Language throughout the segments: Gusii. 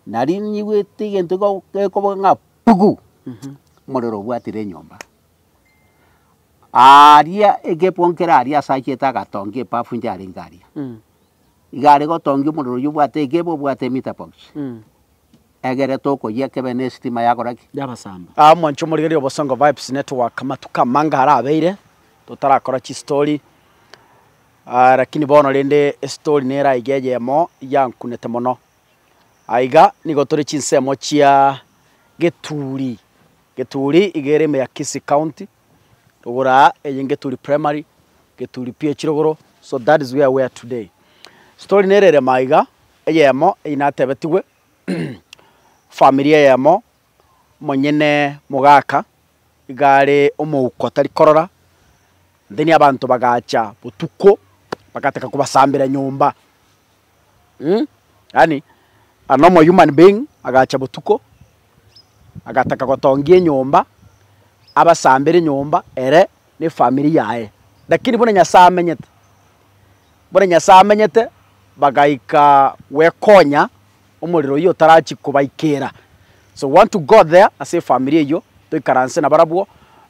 Nari nyigwete egento go gekoboga ng'a pugu, omorero obwatire enyomba. Aaria egepo nkere aria ase achiete agatongia ebafu inche arenge aria. Iga are gotongia omorero oywo obwate egebo obwate emeter box, egere tokoyia kebe na esitima yakora ki? Yabasamba. Aa mwanche omorigereria Obosongo Vibes Network amatuko amange arabeire totarakora chistory lakini bono rende estory nere aiga eyemo yankunete mono. Aiga nigo tore chinsemo chia Geturi, Geturi iga ere ime ya Kisii County, rogoro aa eye Geturi Primary, Geturi PH rogoro, so that is where we are today. Story nere ere maiga, eyemo eywo natebetigwe, family eyemo, omonyene mogaka, iga are omouko tari korora, then abanto bagacha botuko, bagataka kobasambera nyomba. Yaani a normal human being agacha botuko, agataka gotongia enyomba, abasambere enyomba ere na efamiri yaye. Lakini buna Nyasaye amenyete, buna Nyasaye amenyete, bagaika gwekonya omorero oyio otarachia kobaikera. So we want to go there ase efamiri eyio, toikaranse nabarabwo,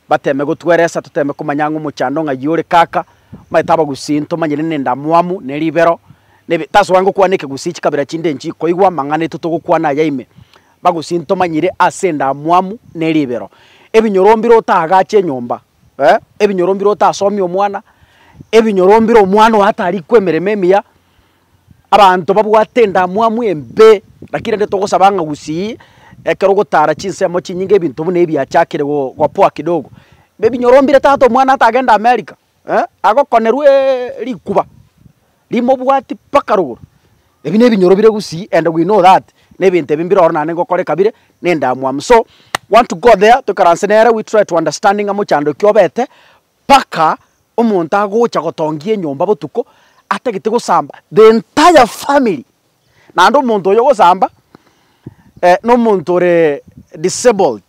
bateme gotweresa toteme komanya ng'a omochando ng'ai ore kaka, omanyete abagusii ntomanyire na endamwamu, na eribero, na ebi tasoa ngokwana ekegusii chikabira chinde nchikoigwa amang'ana aito togokwana aya ime. Bagusii ntomanyire ase endamwamu na eribero. Ebinyoro mbire otagache enyomba eh, ebinyoro mbire otasomie omwana, ebinyoro mbire omwana oye atarikwe emeremo emiya, Abanto babwate endamwamu embe, lakini rende togosaba ng'a gusii, ekero ogotara chinsemo chinyinge ebinto buna ebi biachakire go gopoa kidogo. Ebinyoro mbire tata omwana atagenda America eh, agokonerwa rikuba, rimobwati mpaka rogoro. Ebi na ebinyoro bire gusii and we know that, na ebinto ebi mbire ororo naende ngokoreka bire na endamwamu. So, want to go there, toikaranse nere we try to understand ng'a mochando ki obete, Mpaka omonto agocha gotongia enyomba botuko, atagete gosamba the entire family, naende omonto oyo ogosamba na omonto ore disabled,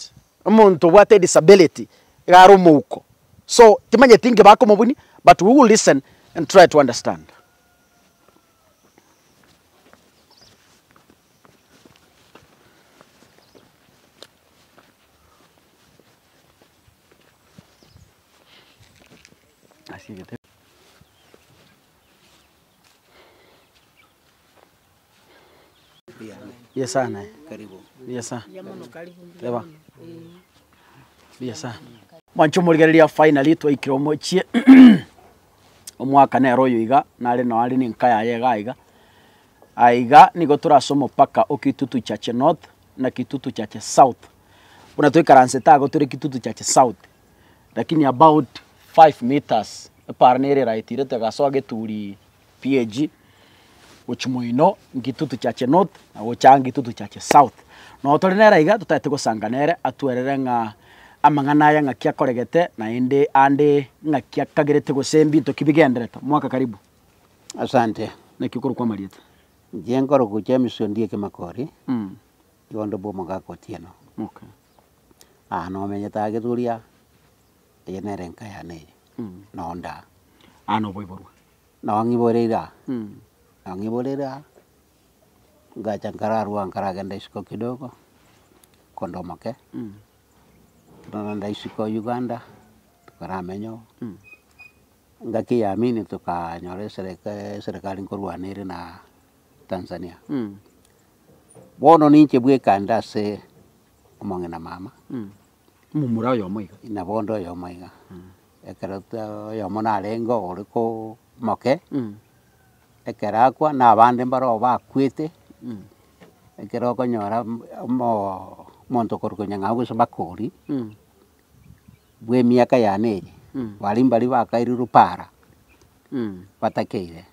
omonto obwate edisability, iga are omouko. So timanyeti inki bakomobunia, but we will listen and try to understand. Buya sana buya sana teba buya sana. Mwanche omorigereria finally twaikire omochie omwaka nere oyo iga nare noo are na enka yaye iga iga, aiga nigo tore ase omopaka o Kitutu Chache North na Kitutu Chache South. Buna toikaransete agwo tore Kitutu Chache South, lakini about five meters epara nere eraetirete egasoa geturi PAG, gochia moino Kitutu Chache North na gocha aa Kitutu Chache South. Noo tore nere aiga totagete gosanga nere atwerere ng'a amang'ana aya ng'aki akoregete naende ande ng'aki akagerete gose mbinto ki bigenderete. Mwaka karibu. Asante. Naki okorokwa amarieta? Inche nkorokwa James Ondieki Makori. Igo onde bwa omogaka Otieno. Okay. Aa nomenyete aa Githuria, eye nere enka yane eye, nonde aa. Aa noboiborwa. Noo ng'iboreire aa, noo ng'iboreire aa, ngacha nkararwa nkaragenda isiko kidogo, konde omoke, nkaragenda isiko Uganda, tokaramenya oo, engaki ya Amini tokanyora esereka eserekari nkorwana ere na Tanzania. Bono ninche bweka inde ase omong'ina mama. Omomura oyomo iga. Nabo onde oyomo iga. Ekero oyomo narenge ore ko omoke, ekero akwa na abande mbaro bakwete, ekero okonyora omo omonto okorokwa Nyang'au gose Makori, bwa emiaka yane eye, baria mbaria bakairurwe para, batakeire.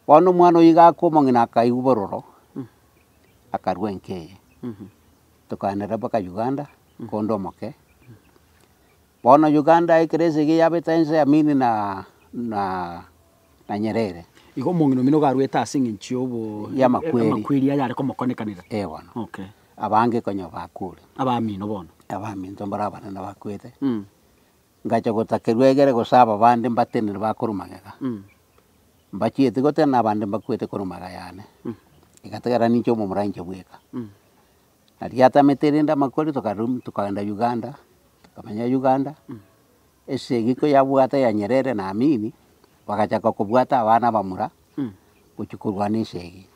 Bono omwana oyio iga akwa omong'ina akaigwa bororo, akarwa enka eye, tokagenderera mpaka Uganda, konde omoke. Bono Uganda ekero esegi yabete ense ya Amini na na na Nyerere. Igo omong'ina omino iga arwete ase eng'encho ya obo Y'amakweri. amakweri ayare komokonekanera. Eh bono. Okay. Abange konya bakure. Abamino bono. Abaminto mbare abanene bakwete. Ngacha gotakerwa egere gose aba bande mbatenene bakorwa magega. Mbachieti gotenena abande mbakwete korwa magega yane. Egatigara ninche omomura inche bweka. Naria atamete rende amakori tokarwa tokaenda Uganda, tokamenya Uganda, esegi koyabwate ya Nyerere na Amini, bagachaka kobwata abana abamura, gochia korwana esegi.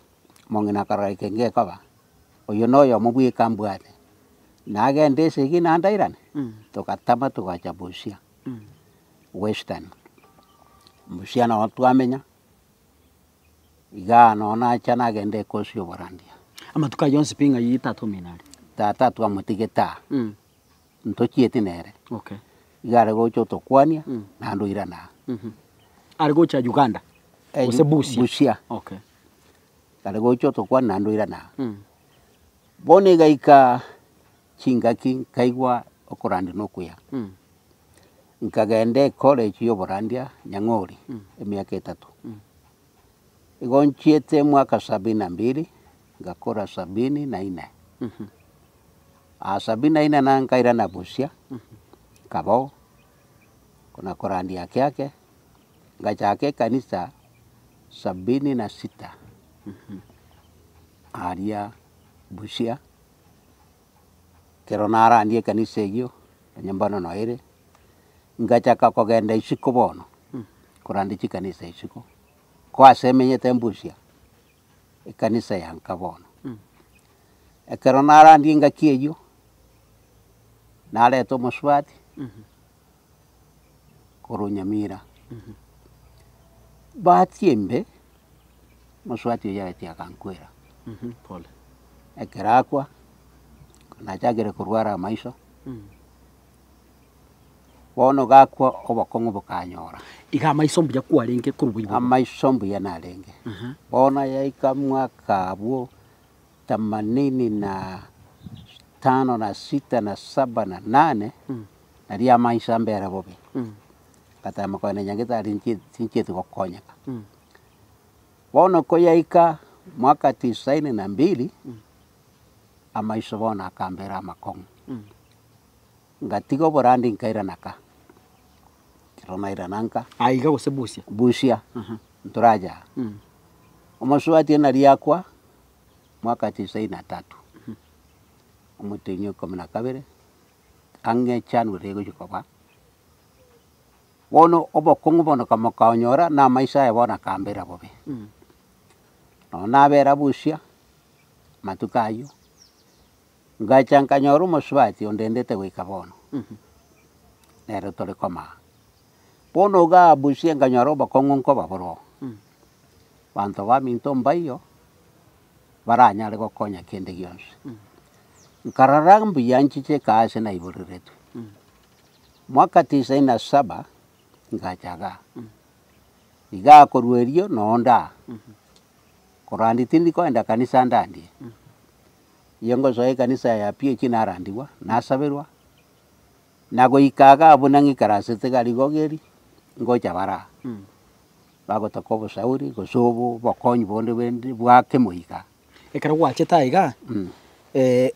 Omong'ina akarora eke ngekoba, oyio na oyomo bweka mbwate, nagende esegi naende airane, togatama togacha Busia, Western. Busia noo twamenya. Igaa noo nacha nagenda ekosi y'oborandia. Amatuko ayio onsi pi ng'ai tata omino are? Tata twamotigete aa, ntochieti nere. Okay. Iga are gocha otokwania, naende oirana aa. Are gocha Uganda? Gose Busia? Busia. Okay. Are gocha otokwania naende oirana aa. Bono egaika chingaki nkaigwa okorandia na okuya. Nkagenda ecollege ya oborandia Nyang'ori emiaka etato. Igo nchiete mwaka sabini na mbili, ngakora sabini na inne. Aa sabini na inne na nkairana Busia, nkabao, kona korandia ake ake, ngachaka ekanisa sabini na sita, aria Busia. Ekero narandie ekanisa eyio, onye mbono noere, ngachaka kogenda isiko bono, korandia chikanisa isiko, ko ase emenyete mbusia, ekanisa ya nka bono. Ekero narandie engaki eyio, nareta omosubati, korwa Nyamira, bahati embe, omosubati oyio agachia agankwera. Ekero akwa, nachakire korwara amaiso, bono gakwa obokong'u bokanyora. Iga amaiso mbuya kwarenge korwa boibo? Amaiso mbuya narenge. Bono yaika mwaka abwo themanini na tano na sita na saba na nane, naria amaiso ambere bobe. Ngatema kogenda nyagetari nchi tinchieti gokonyeka. Bono koyaika mwaka tisaini na mbili, amaiso bono akambera amakong'u. Ngatiga oborandi nkairana ka, ekero nairana nka. Aiga gose Busia? Busia, ntoracha aa. Omosubati naria akwa, mwaka tisaini na tatu, omotienyi o ikomi na kabere, ang'e January egochia koba. Bono obokong'u bono kamokonyora na amaiso aye bono akambera bobe. Nonya nabera busia, amatuko aywo, ngacha nkanyora omosubati ondendete goika bono, nere tore komaa. Bono igaa busia nkanyora obokong'u nkoba boro oo, abanto baminto mbaiyo, baranyare gokonya kende gionsi. Nkarora mbuya nchiche ase naiboreretwe. Mwaka tisaini na saba, ngacha igaa. Igaa korwa erio noo ndaa, korandi tindi kogenda kanisa ndandie, iyo ngosoa ekanisa ya PAG narandigwa, nasaberwa, na goika igaa buna ng'ikarasete iga rigogo eri, ngocha baraa, bagotaka obosauri gose obo obokonyi bonde bende bwa kemoika. Ekero gwachete aiga,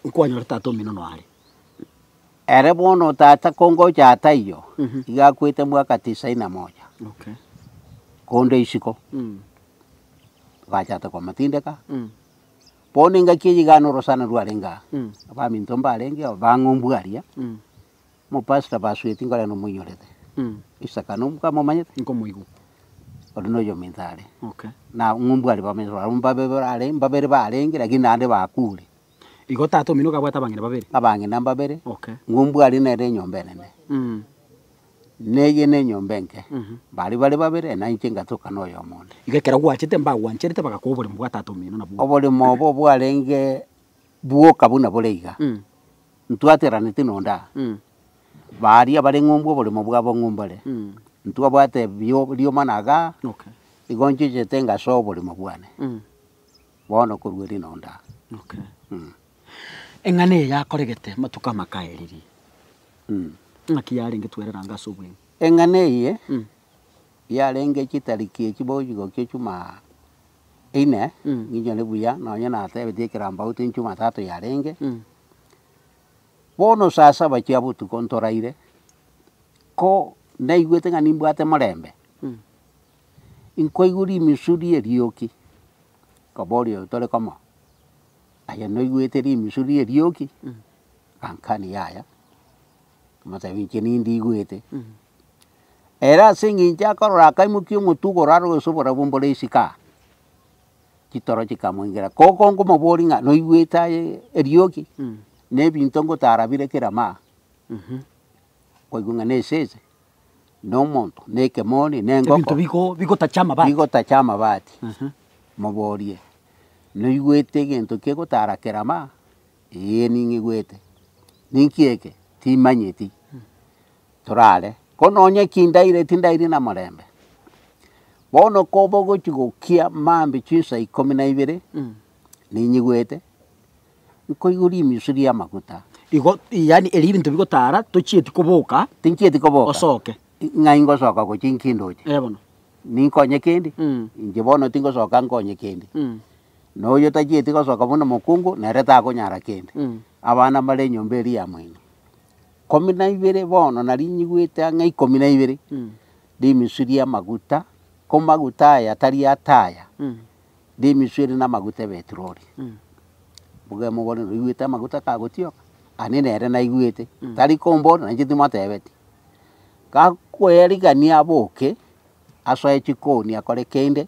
nkwanyorete tata omino noare. Ere bono tata kongocha taiyo, iga akwete mwaka tisaini na moja, Okay. konde isiko, togachaka komotindeka, bono engaki eye iga norosana rwarenge aa, abaminto mbarenge oo, bang'umbu aria, omopastor Basweti nkore nomoinyorete, Isaka nomuka momanyete? Nkomoigwa. Oria na oyominto are. Okay. Na ng'umbu aria bamenyete barabwo mbabe bare mbabere barenge lakini naende bakure. Igo tata omino iga abwate abang'ina babere? Abang'ina mbabere, Okay. ng'umbu aria nere enyomba enene, neye na enyomba enke, baria bare babere na inche ngatoka na oyomo onde. Igo ekero gwachete mbagwancherete bagakoa oboremo bwa tata omino nabwo. Oboremo obo bwarenge bwoka buna bore iga, ntwateraneti nonde aa, baria bare ng'umbu oboremo bwabo ng'umbu are, ntwabwate bio riomana igaa, Okay. igo nchichete ngasoa oboremo bwane. Bono korwa erio nonde aa. Okay. Eng'ana eye yakoregete amatuko amakaereri, ng'aki yarenge twereranga ase obweng'e? Eng'ana eye, yarenge chitariki echi bogochia chuma ine, nginyore buya nonye natebetie ekerambauti jumatatu yarenge, bono saa saba chia botuko ntoraire, ko naigwete ng'a nimbwate morembe, Nkoigwa rimisu rie erioki, nkaboria oyo tore komo. Aye noigwete rimisu ria erioki, Akankania yaya, nkamotebia inche nindigwete. Ere ase eng'encho akorora akaimokia omotwe igoro arore gose oborabu mbore isiko aa, chitoro chikamoingera. Koko nkomoboria ng'a noigwete aye erioki, na ebinto ngotara bire kera maa, kwaigwa ng'a na esese, na omonto, na ekemoni, na Ebinto engoko, bigo bigotacha amabati. bigotacha amabati, moborie, noigwete egento kegotara kera maa? Eeh ning'igwete, ninki eke? Timanyeti, torare, ko nonye ki ndaire tindairi na morembe. Bono koba ogochia gokia mambia chinsa ikomi na ibere, ninyigwete, nkoigwa rimisu ria amaguta. Igo yaani erio ebinto bigotara tochieti koboka, Tinchieti koboka, osoke. ng'ai ngosoka gochia inki ndoche? Eh bono. Ninkonye kende? Inche bono tingosoka nkonye kende. Na oyo tachieti gosoka buna omokungu, nere takonyara kende. Abana mbare enyomba eria ya moino. Ikomi na ibere bono nari nyigwete ang'e ikomi na ibere, rimisu ri'amaguta, ko maguta aya tari ataya, rimisu eri namaguta ebetroli. Mbuga mobore noigwete amaguta kagotioka, aye nere naigwete, tari kombora nainche timotebeti. Gakoerigania aboke, asoe chikoni akore kende.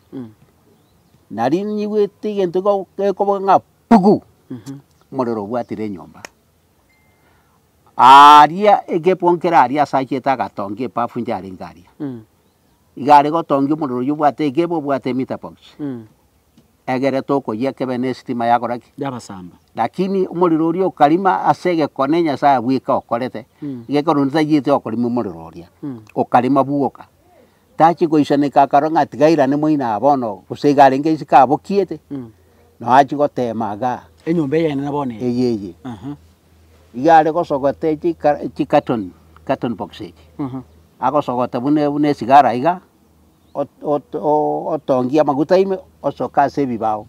Nari nyigwete egento gekoboka ng'a pugu, omorero obwatire enyomba. Aaria egepo nkere aria ase achiete agatongia ebafu inche arenge aria. Iga are gotongia omorero oywo obwate egebo obwate emeter box, egere tokoyia kebe na esitima yakora ki? Yabasamba. Lakini omorero oria okarima ase egekone Nyasaye bweka okorete, egekone onde tachiete okorima omorero oria, okarima bwoka. Tachia goisaneka akarora ng'a tiga airane moino aa bono, gose iga arenge isiko abokiete, noo achia gotema igaa. Enyomba eye enene bono eye. Eye eye. Iga are gosogota chika chicarton, carton box echi, agosogota buna buna esigara iga, ot- ot- otongia amaguta ime, osoka ase ebibao.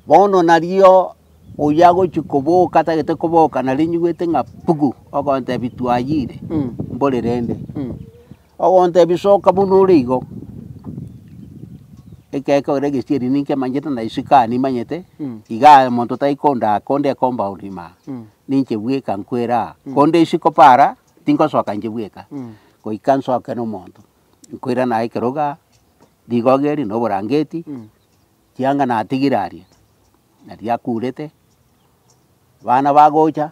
Bono nario oyo agochia koboka atagete koboka nario nyigwete ng'a pugu, ogontebia twayire, mbore rende. Ogontebia soka buna ore igo, ekekogera egesieri ninkemanyete na isiko aa nimanyete, igaa omonto tari kondaa konde ecompound ime aa, ninche bweka nkwere aa, konde isiko para, tingosoka inche bweka, goika nsoke na omonto, nkoirana aye ekerogo aa, rigogo eri na oborangeti. Chianga natigire aria, naria akurete, abana bagocha,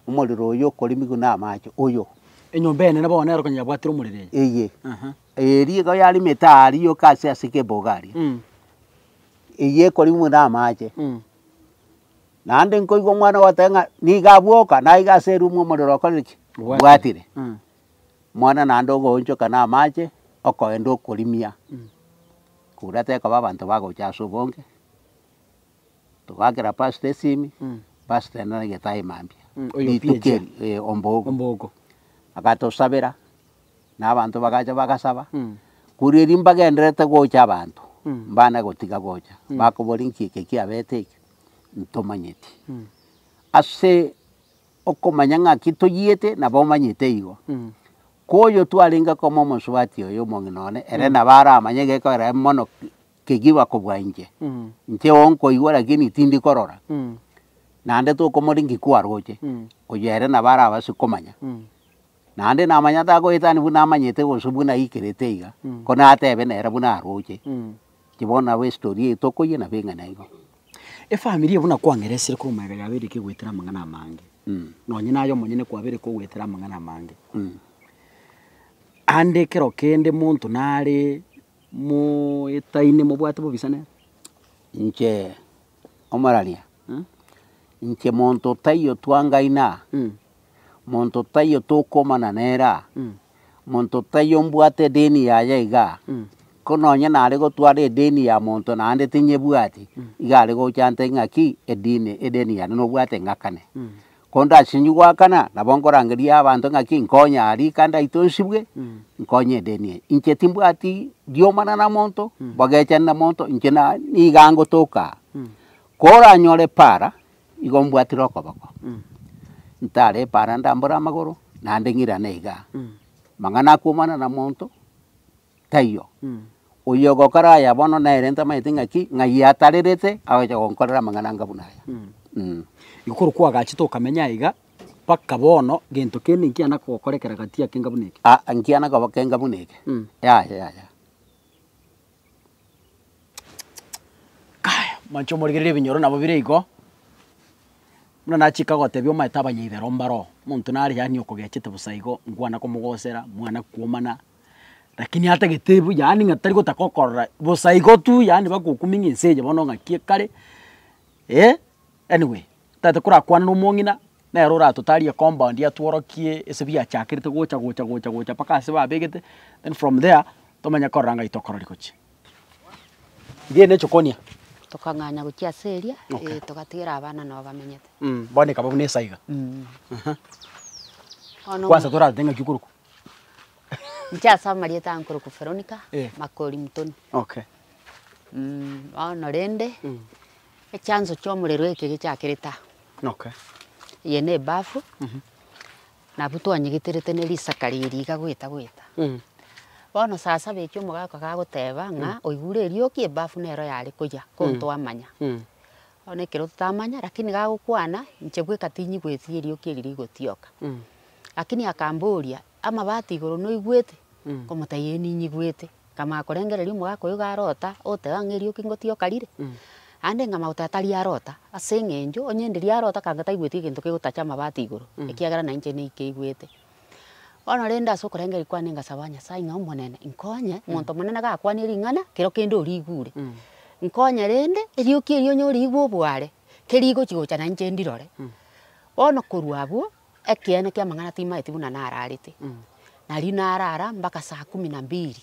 omorero oyo okorimigwa na amache oyo. Enyomba enene bono nero konya yabwatire omorero eye. Eye, eria igo yarimete aria yoka ase ase kebogo aria, eye ekorimwa na amache. Naende nkoigwa omwana ogoteba ng'a nigo abwoka, naiga ase eroom omorero okorire ki? Obwatire. Omwana naende ogoonchoka na amache, okoenda okorimia. Kura tekoba abanto bagocha ase obonge, togakera pastor esimi, pastor ere nagete aye mambia, Oyo rituko PAG. eri eh ombogo. Ombogo. Agatosabera, na abanto bagacha bagasaba, korwa erio mbagendererete gocha abanto, mbana gotiga gocha, bakoboria nki eke kiabete eke, ntomanyeti. Ase okomanya ng'aki toyiete nabo omanyete igo. Ko oyo twarenge koma omosubati oyo omong'ina one, ere nabo aramanye gekogera mono kegima kobua inche. Inche oo nkoigwa lakini tindi korora, naende tokomoria nki kwaroche, oyo ere nabo arabase komanya. Naende namanya tagoetania buna amanyete gose buna aikerete iga, ko natebe nere buna aroche. Inche bono nabo estory eye tokoyia nabo eng'ana igo. Efamiri eye buna kwang'eresire korwa magega yabeire kegoetera amang'ana amange, nonye naye omonyene kwabeire kogoetera amang'ana amange. Ande ekero kende monto nare moetaine mobwate bobisa nere? Inche omoraria, inche monto taiyo twangaine aa, monto taiyo tokomana nere aa, Monto taiyo mbwate edeni yaye igaa, ko nonye nare gotwara edeni ya monto naende tinyebwati, iga are gocha ante ng'aki edini edeni yane nobwate ng'akane. Ko ndasinywe goakana, nabo nkorangeria abanto ng'aki nkonye aria rika ndaitwe nsibwe, nkonye edeni eye. Inche timbwati riomana na monto, mbogechani na monto, inche na niga ngotoka aa. Koranyore para, igo mbwatire okoboko, ntare epara ndambore amagoro, naende ng'irane igaa. Mang'ana akwomana na monto, taiyo. Oyio ogokora aya bono nere ntamanyeti ng'aki, ng'ai atarerete agocha gonkorera amang'ana anga buna aya. Igo korwa kwagachete okamenya aiga, mpaka bono gento kende nkiana kogokorekera gati ake enga buna eke. Aa nkiana koba kenga buna eke, yaya yaya. Kaya, mwanche omorigereria ebinyoro nabo bire igo, buna nachika gotebia omanyete abanyaibero mbaro oo, omonto nare yaani okogechete bosa igo, nkwana komogosera, mwana kwomana, lakini atagete bu yaani ng'a tari gotaka okorora bosa igo tu yaani bagokumia ng'a ense eye bono ng'aki ekare, eh, anyway, totagete korakwane na omong'ina, nere oratotarie ecompound atworokie ase biachakerete gocha gocha gocha gocha mpaka ase babegete, then from there, tomanye korora ng'ai tokorori gochia. Iga ere nechokonia. Tokang'anya gochia ase eria, Okay. eh, togatigera abana nabo bamenyete. Bono ekaba buna esaiga. Bono Kwanza torarete ng'aki okorokwa? Inche ase amarieta nkorokwa Veronica, Eh. Makori Muthoni. Okay. Bono rende, echanzo chia omorero eke gechakerete aa. Okay. Eye na ebafu, nabwo twanyegeterete na risaka riria iga goeta goeta. Bono saa saba ekio omogaka gagoteba ng'a oigure erioki ebafu nero yare koyia, ko ntwamanya. Bono ekero totamanya lakini gagokwana, inche bweka tinyigweti erioki eri rigotioka. Lakini akamboria, amabati igoro noigwete? Nkomotebia ee ninyigwete. Nkamanya korengereria omogaka oyo iga arota, oteba ng'a erioki ngotioka rire, naende nkamanya goteba tari arota, ase eng'encho onye ndiri arota kanga taigweti egento kegotacha amabati igoro, ekiagera na inche neikeigwete. Bono rende ase okorengereria kwane ngasaba Nyasaye ng'a omonene nkonye, omonto omonene gakwanie ring'ana, kero kende origure, nkonye rende, erioki erio onye origwe obware, kerigochi gocha na inche ndirore. Bono korwa abwo, Ekeene ki'amang'ana timaeti buna nararete, nario narara mpaka saa kumi na mbili.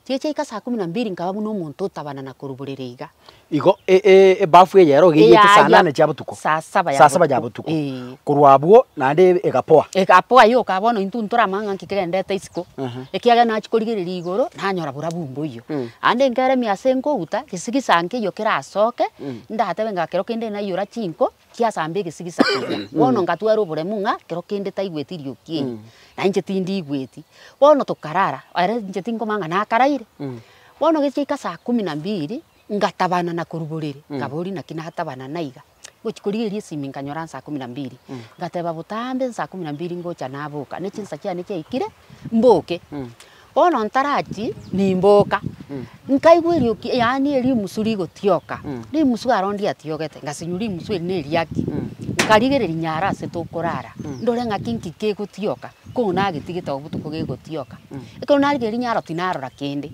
Chiacha chiaika saa kumi na mbili nkaba buna omonto otabana na korwa borere iga. Igo e- e- ebafu eye ero iga eyete saa Eyaya, nane chia botuko? Saa saba ya Saa saba ya botuko, botuko. eh. Korwa abwo naende egapoa. Egapoa yoka bono intwe ntoramanya ng'a nki kegendete isiko, ekiagera nachia korigereria igoro, nanyora borabu mboiyo. Naende nkeremia ase nkouta, gesigisa nkeiyo kerasoke, ndatebe ng'a kero kende naiyora chinko. Chiasamba egesigisa keria. Bono ngatwara oboremu ng'a kero kende taigweti rioki eri, na inche tindigweti. Bono tokarara, ere inche tinkomanya ng'a nakaraire. Bono gechiaika saa kumi na mbili, ngatabana na korwa borere, nkaboria naki natabana naiga, ngochia korigereria esimi nkanyora saa kumi na mbili, ngateba botambe saa kumi na mbili ngocha naboka, ne chinsa chiane chiaikire, mboke. Bono ntarachie, nimboka, nkaigwa erioki yaani erimusu rigotioka, rimusu aro ndiatiogete, ngasinywa rimusu eri na eriaki, nkarigereria nyaro ase tokorara, ndore ng'aki nki kegotioka, ko nagetigete oo botuko gegotioka. Ekero narigereria nyaro tinarora kende,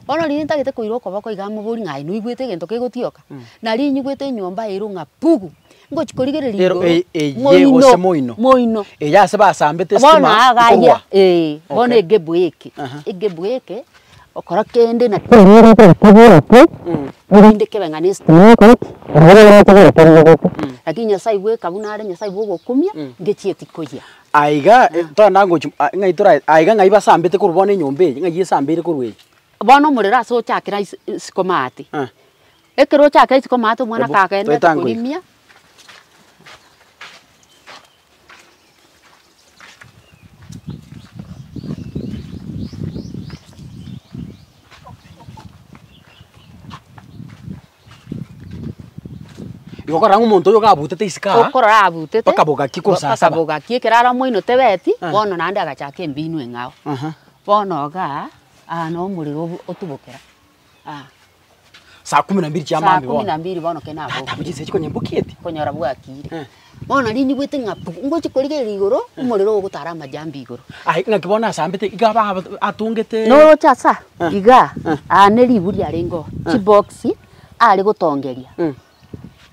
bono riria ntagete koira okoboko iga moborie ng'a aye noigwete egento kegotioka? Nari nyigwete enyomba ero ng'a pugu. Ngochia korigereria Ero igoro, e- eye gose moino? moino. Eye ase basambete Bono estima aa gaya, nkorwa. eh, bono Okay. egebu eke, Aha. egebu eke, okora kende na erinde kebe ng'a na estima lakini Nyasaye bweka buna are Nyasaye bwa ogokumia, ngechieti koyia. Aiga togenda ngochi ng'ai tora aiga ng'ai basambete korwa bono enyomba eye, ng'ai esambeire korwa eye. Bono omorero ase ochakera isi isiko maate. Ekero ochaka isiko maate omwana Ebu, kagendete toetango iga. korimia. Igo okorora ng'a omonto oyo gabutete isiko aa, Okorora abutete, mpaka bogaki korwa saa mpaka saba. bogaki ekero are omoino tebeti, Eh. bono naende agachaka embinu eng'ao. Aha. Bono igaa, aa na omorero obu otubokera aa. Saa kumi na mbili chia Saa mambia kumi bono. na mbili bono kende Tata nabokire. chinsa echi konya mbokieti. Konyora bwakire. Eh. Bono nari nyigwete ng'a pu, ngochi korigereria igoro, omorero ogotara amajambi igoro. Aye ng'aki bono asambete iga aba atongete. Noroche ase aa, Eh. igaa, Eh. aa ne ribu riarenge oo, chibox, are gotongeria.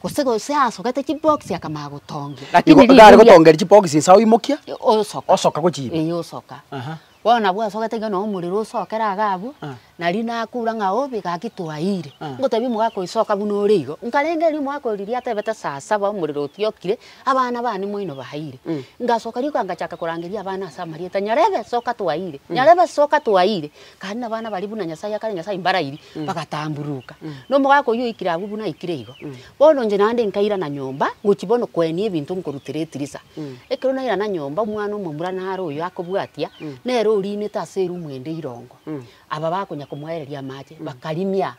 Gose gose asogete chibox akamanya gotongia. Igo Lakini iga are ribu ria- gotongeria chibox inse aoimokia, osoka. osoka gochiira. Eeh osoka. Aha. Bono nabwo asogete iga noo omorero osokere iga abwo, nari nakura ng'a obe gaki twaiyire, ngotebia omogaka oyo soka buna ore igo, nkarengereria omogaka oyo riria atebete saa saba omorero otiokire, abana bane moino baiyire. Ngasoka rioka ngachaka korangeria abana ase amarieta, nyarebe soka twaiyire, nyarebe soka twaiyire, kare na abana baria buna Nyasaye akare Nyasaye mbarairi, bagatamburuka. Na omogaka oywo oikire abwo buna aikire igo. Bono inche naende nkairana nyomba, ngochia bono koenia ebinto nkorutera etirisa. Ekero nairana nyomba, omwana omomura nare oyo akobwatia, nere orinete ase eroom ende irongo, aba bakonya. Bakamanya komoereria amache, bakarimia.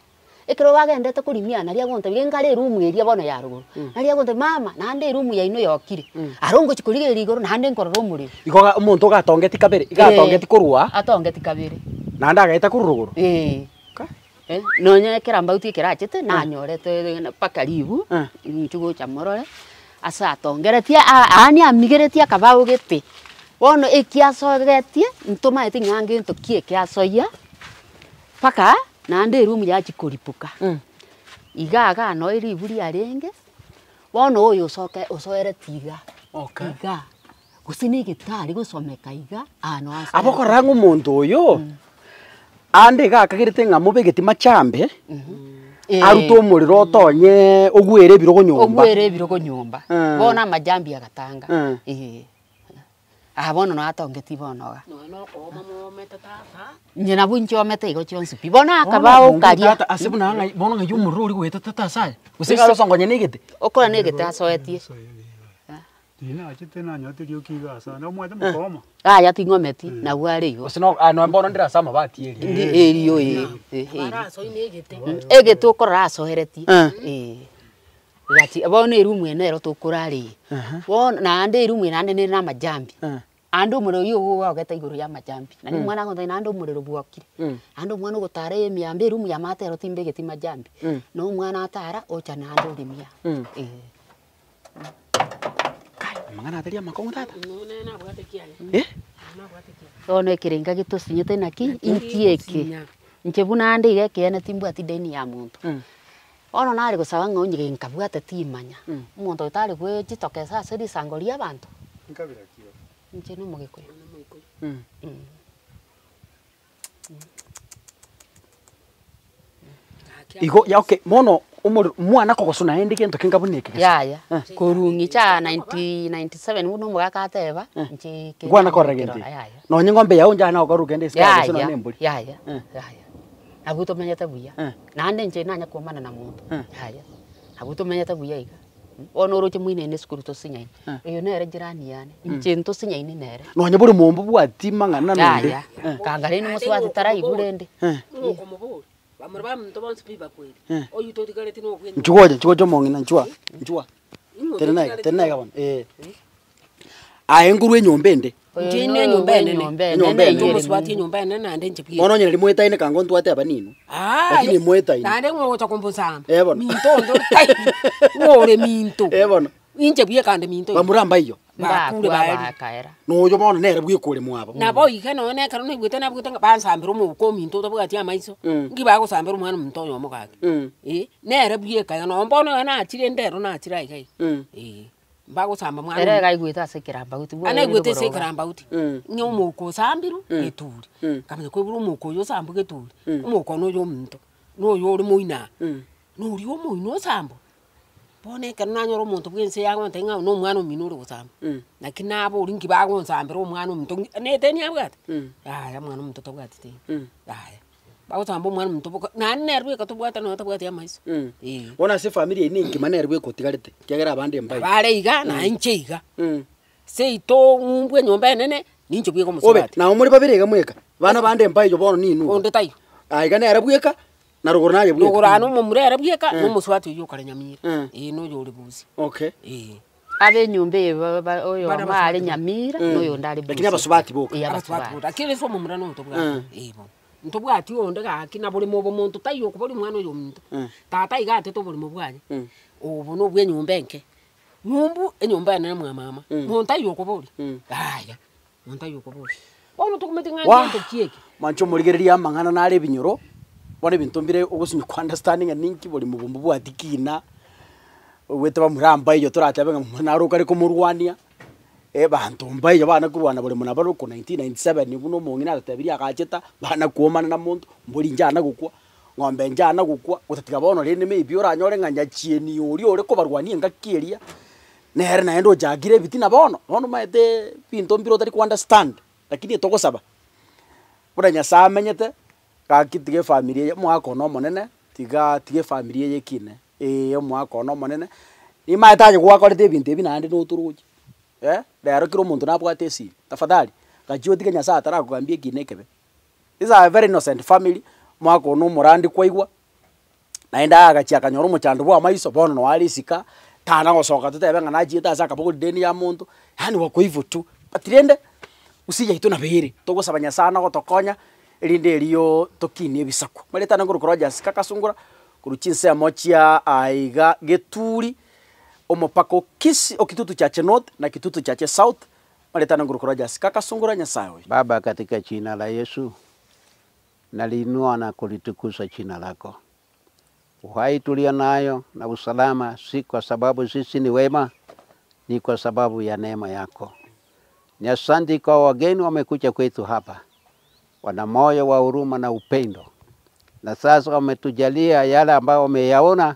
Ekero bagendete korimia naria agontebia iga nkare eroom eria bono ya rogoro, naria agontebia mama naende eroom yaino yokire, aro ngochi korigereria igoro naende nkorora omorero. Igo ga omonto iga atongeti kabere, iga atongeti korwa aa. Atongeti kabere. Naende agaeta korwa rogoro. Eeh. Nonya ekero ambauti ekero achete nanyorete mpaka ribu, inchuo gocha morore, ase atongeretie yaani amigeretie akabao gete, bono eki asogetie ntomaeti ng'a ngento ki eke asoyia, mpaka naende eroom yachia koripuka. Iga igaa noe ribu riarenge, bono oyo osoke osoereti iga, igaa, gose na egetari gosomeka iga, aa noe asoereti. Abo okorora ng'a omonto oyo, ande iga akagerete ng'a mobegeti machambe, arute omorero otonye ogwere ebirogo nyomba. Ogwere ebirogo nyomba, bono amajambi agatanga, eh. Aa bono natongeti bono iga. Nonya na okooma moomete tata. Inche nabwo inche omete igo chionsi pi, bono akabao karia. Tata ase buna ng'ai bono ng'ai omorero oria goeta tata ase aya, gose iga arosongo onye na egete? Okore na egete asoetie. Riria nachete nanyorete rioki iga ase ande, omanyete mokooma. Yaya ting'ometi, nabwo are igo. Gose no ah nonya bono ndire ase amabati erio. Ndi erio eh, eh erio. Arasoi na egete. Egete okorora asoeretie, eh. Gati bono eroom eye nero tokorara eye, bono naende eroom eye naende nere na amajambi, ande omorero oywo igo ogogete igoro ya amajambi, naende omwana agontebia naende omorero bwokire, naende omwana ogotara emiambe eroom ya maate ero timbegeti majambi, na omwana atara ocha naende orimia eh. Kai, amang'ana atari amakong'u tata. Nonya nabwate kiaye. Eh. Nabwate kiaye. Bono ekerenga getosinyete naki, inki eke? Inche buna ande iga ekeene timbwati deni ya monto. Bono nare gosaba ng'a onye genkabwate timanya, omonto oyo tari gwechitokesa ase risango ri'abanto. Nkabira ki ore? Inche na omogikuyu. Igo ya okay, bono omorero mwana kogoswa naende gento kenga buna eke gese. Yaya, korwa ng'icha 1997 buna omogaka ateba, inche kende Nkwana korora gento eke? Yaya. Nonye eng'ombe yago nchana gokora ogende isiko aye gose nonye Yaya, embori. yaya, yaya. Abwo tomenyete buya, naende inche nanya komana na monto, yaya, abwo tomenyete buya iga. Bono oroche moinene esukuru tosinyaine, oyo nere jirani yane, inche ntosinyaini nere. Nonye bore mombo bwati mang'ana nonde. Yaya, kanga rende mosubati taraigwa rende. Ng'okomobori, bamura baminto bonsi pi bakweri, oyio totigareti nokwe Nchwo gocha, nchwo gocha omong'ina nchwa, nchwa. Tenena iga, tenena iga bono, eh. Aye nkorwa enyomba ende. Inche ine enyomba enene. Enyomba enene. Omosubati enyomba enene naende inche bweka. Bono onye nari moetaine kanga ntwateba ninwe. Aah, Lakini moetaine. naende ng'o ogocha kombosamba. Eh bono. Minto onde otaiyo, ng'o ore minto. Eh bono. Inche bweka ande minto iga. Bamura mbaiyo. Bakure Mbakwa baerire. bakaera. Na oyo bono nere bweka ore mwabo. Nabo iga nonye na ekero naigwete nabwete ng'a bansambere omouko ominto otabwati amaiso, nki bagosambera omwana ominto oyomo gaki. Eh, nere bweka iga nonye bono iga nachire ndero nachire aiga iga, eh. Mbagosamba mwana Ere ominto. iga aigwete ase ekerambauti bwoye Anaigwete rire ase boroga. ekerambauti, ng'a omouko osambirwe geturi, nkamanya koigwa omouko oyo osambwe geturi, omouko one oyo ominto, na oyo ore moino aa, na oria omoino osambwa, bono ekero nanyora omonto bwa ense agontebia ng'a oyo na omwana omino ore gosamba, naki naboria nki bagonsambera omwana ominto ng'i na eteni abwate? Yaya mwana ominto tabwati teni, yaya. Bagosamba omwana omonto boka, naende nere bweka tobwate nonya tabwati amaiso, eh. Bono ase efamiri eyio nenkima nere bweka otigarete, ekiagera abande mbayo. Abare iga, naye inche iga. Seito ng'umbu enyomba enene, ninche bweka Obe, omosubati. nabo more babere iga mweka, bana bande mbayo bono ninwe. Onde taiyo. Aye iga nere bweka, na rogoro naye bweka. Rogoro aa na omomura ere bweka, na omosubati oyio okare Nyamira, eh na oyo ore Busia. Okay. Eh. Abe enyomba eye ba- ba- oyomo Bare abasubati are Nyamira, na oyonde are Lakini Busia. abasubati boka. Eh, Abasubati abasubati. boka, lakini ase omomura noyo tobwate, eh bono. Ntobwati onde gaki na borimo obo monto taiyo okobori omwana oyo ominto. Tata iga atete oborimo bwaye, obo na obwa enyomba enke, ng'umbu enyomba enene mwa mama, monto taiyo okobori, yaya, monto taiyo okobori. Bono tokometi ng'a Wah! ngento ki eke? Mwanche omorigereria amang'ana nare ebinyoro, bono ebinto mbire ogosinywa kwa understanding ng'a ninki borimo obo mbobwati kina, ogwete bamura mbaiyo toratebe ng'a momura naro okare komorwania. Abanto mbaiyo bana korwana boremo nabarokwo 1997 buna omong'ina agotebirie agacheta, bana kwomana na monto, mbori njana gokwa, ng'ombe njana gokwa, gotatiga bono rende maybe oranyore ng'a nyachieni oria ore kobarwania engaki eria, nere naende ochakire ebitina bono, bono omanyete ebinto mbire otari ko understand, lakini etogosaba, buna Nyasaye amenyete, gaki tiga efamiri eye, omogaka one omonene, tiga tiga efamiri eye ekine, eh omogaka one omonene, nimaete aye gwakorete ebinto ebi naende notoroche. Eh, rero kera omonto nabwate esiri, tafadhali gachia otige Nyasaye atarakogambia ekina ekebe. This are a very innocent family, Omwaka one omorandi kwaigwa, naende agachia akanyora omochando bwa amaiso, bono noo are isika, tana gosoka totebe ng'a nachiete ase akabogori deni ya monto, yaani wako hivyo tu. But rende, gusii yaito nabo ere, togosaba nyasaye na gotokonya, erinde erio tokinie ebisaku. Marieta ane nkorokwa Rogers Kakasungura, korwa chinsemo chia aiga Geturi, omopaka o Kisii o Kitutu Chache North na Kitutu Chache South, marieta ane nkorokwa Rogers Kakasungura, Nyasaye oyo. Baba, katika jina la Yesu naliinua na kulitukuza jina lako. Uhai tulio nayo na usalama si kwa sababu sisi ni wema, ni kwa sababu ya neema yako. Ni asante kwa wageni wamekuja kwetu hapa, wana moyo wa huruma na upendo, na sasa wametujalia yale ambayo wameyaona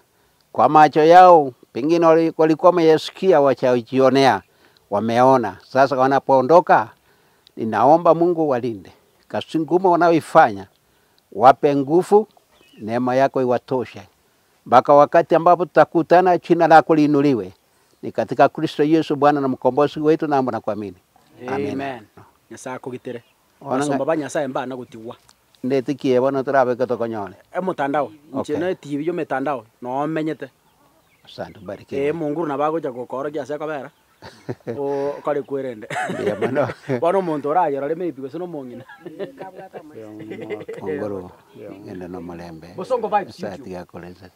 kwa macho yao, pengine walikuwa wameyasikia, wachajionea, wameona. Sasa wanapoondoka, ninaomba Mungu walinde kazi ngumu wanayoifanya, wape nguvu, neema yako iwatoshe mpaka wakati ambapo tutakutana, jina lako liinuliwe. Ni katika Kristo Yesu Bwana na mkombozi wetu, naomba na kuamini. Amen. Amen. Nyasaye akogitere. Ona Basomba ba Nyasaye mbana gotigwa. Ndetikie bono torabeke tokonyore. Emotandao, inche Okay. na etibi ya emetandao, nomenyete. Asante, Ee ubarikiwe. omonguru nabo agocha gokorokia ase ekobera, okore kwerende. Mbuya mono. Bono omonto orayerore maybe gose na omong'ina. Ongoro, ng'ende na omolembe. Bosongo vibes Nyasaye YouTube. tiga akorese.